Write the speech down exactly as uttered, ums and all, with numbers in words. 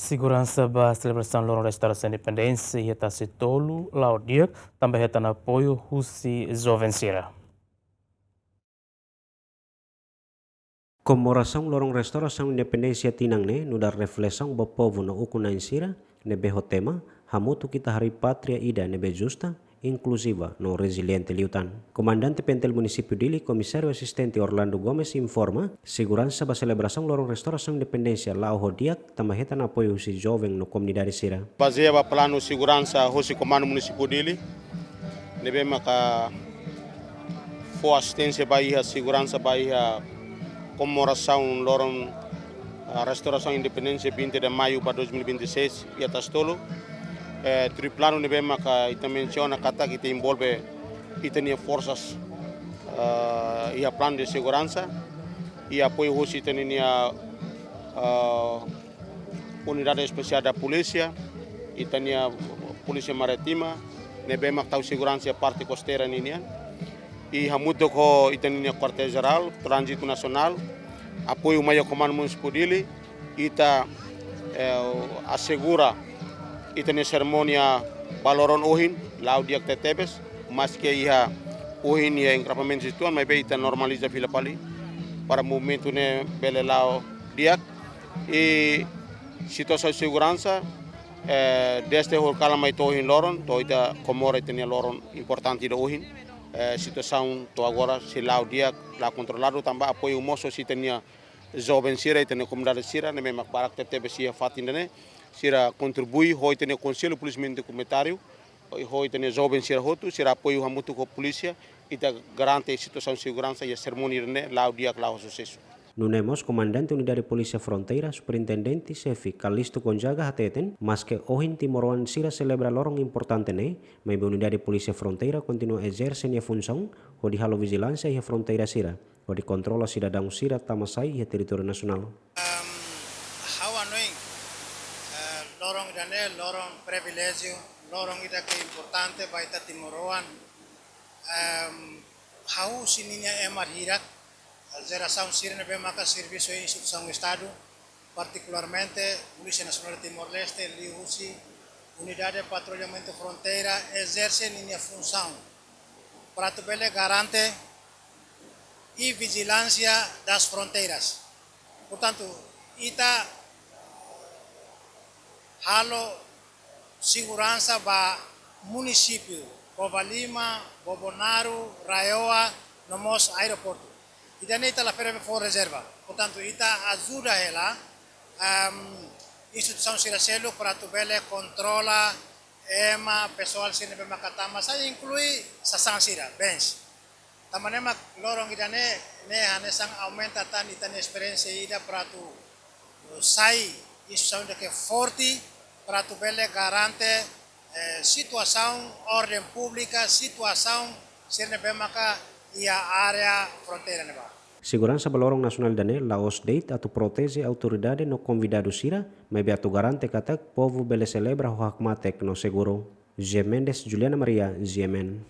Seguransa ba selebrasaun loron restaurasaun independénsia iha Tasi Tolu la'o di'ak, tanba hetan apoiu husi joven sira. Komemorasaun loron restaurasaun independénsia tinan ne'e nu'udar reflesaun ba povu no ukun-na'in sira, ne'ebé ho tema Hamutuk ita harii pátria ida ne'ebé justa, inkluziva no reziliente liután. Komandante PNTL Munisípiu Dili, Komisáriu Asistente Orlando Gomes, informa, seguransa ba selebrasaun loron restaurasaun independénsia la'o ho di'ak, tanba hetan apoiu husi joven no komunidade sira. Bazeia ba planu seguransa hosi Komandu Munisípiu Dili, ne'ebé maka fó asisténsia ba iha seguransa ba iha komemorasaun loron, ah, restaurasaun independénsia vinte de maio ba dois mil e vinte e seis iha Tasi Tolu. Eh, tuir planu ne'ebé maka ita mensiona katak ita envolve ita-nia forsas, ah, iha planu de seguransa, iha apoiu hosi ita-nia, ah, Unidade Espesiál da Polísia, ita-nia Polísia Marítima, ne'ebé mak tau seguransa iha parte kosteira ninian. I hamutuk ho ita-nia Kuartél Jerál, Tránzitu Nasionál, apoiu mai iha Komandu Munisípiu Dili, ita, eh, asegura ita-nia serimónia ba loron ohin, la'o di'ak tebetebes, maske iha ohin iha engarrafamentu situan, maibé ita normaliza fila fali, para movimentu ne'e bele la'o di'ak. I situasaun seguransa, eh, dezde horikalan mai to'o ohin loron, to'o ita komemora ita-nia loron importante ida ohin. Eh, situasaun to'o agora sei la'o di'ak, la'o kontroladu, tanba apoiu mós husi ita-nia joven sira, ita-nia komunidade sira, ne'ebé mak barak tebetebes iha fatin ida-ne'e, sira kontribui ho ita-nia Konsellu Polisiamentu Komunitáriu, ho ita-nia joven sira hotu, sira apoiu hamutuk ho polísia, ita garante situasaun seguransa iha serimónia ida-ne'e la'o di'ak, la'o susesu. Nune'e mós Komandante Unidade Polísia Fronteira, Superintendente Xefe Calixto Gonzaga hateten, maske ohin timoroan sira selebra loron importante ne'e, maibé Unidade Polísia Fronteira kontinua ezerse nia funsaun, hodi halo vijilánsia iha fronteira sira, hodi kontrola sidadaun sira tama sai iha territóriu nasionál. Ehm, ha'u hanoin, eh, loron ida-ne'e, loron priviléjiu, loron ida ke importante ba ita timoroan. Ehm, ha'u husi ninia ema hirak, jerasaun sira ne'ebé maka servisu iha instituisaun Estadu, partikularmente Polísia Nasionál Timor-Leste, liuhusi Unidade Patrullamentu Fronteira, ezerse ninia funsaun para atu bele garante i vijilánsia das fronteiras. Portantu, ita halo seguransa ba munisípiu Covalima, Bobonaro, RAEOA, no mós aeroportu. Ida-ne'e ita la prevee fó rezerva. Portantu, ita ajuda hela, ehm, instituisaun sira seluk para atu bele kontrola ema, pesoál sira ne'ebé maka tama sai, inklui sasán sira, bens. Tanba ne'e mak loron ida-ne'e, ne'e hanesan aumenta tan ita-nia esperiénsia ida para atu sai instituisaun ida ke forte, para atu bele garante, eh, situasaun orden públika, situasaun sira ne'ebé maka iha área fronteira ne'ebá. Seguransa ba loron nasionál ida-ne'e la'ós de'it atu proteje autoridade no konvidadu sira, maibé atu garante katak povu bele selebra ho hakmatek no seguru. José Mendes, Juliana Maria, G M N.